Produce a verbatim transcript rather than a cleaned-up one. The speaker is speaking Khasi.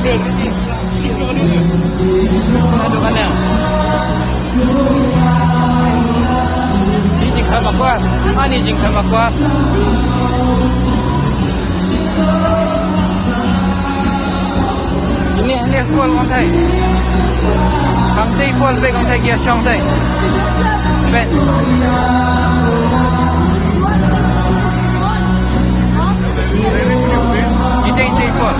Aduh, kan ya. Ni jingkhat ma kwar. Ani jingkhat ma kwar. Ini, ini full kong thai. Kong thai full pe kong thai kia shong thai. Ben. Ini jingkhat full.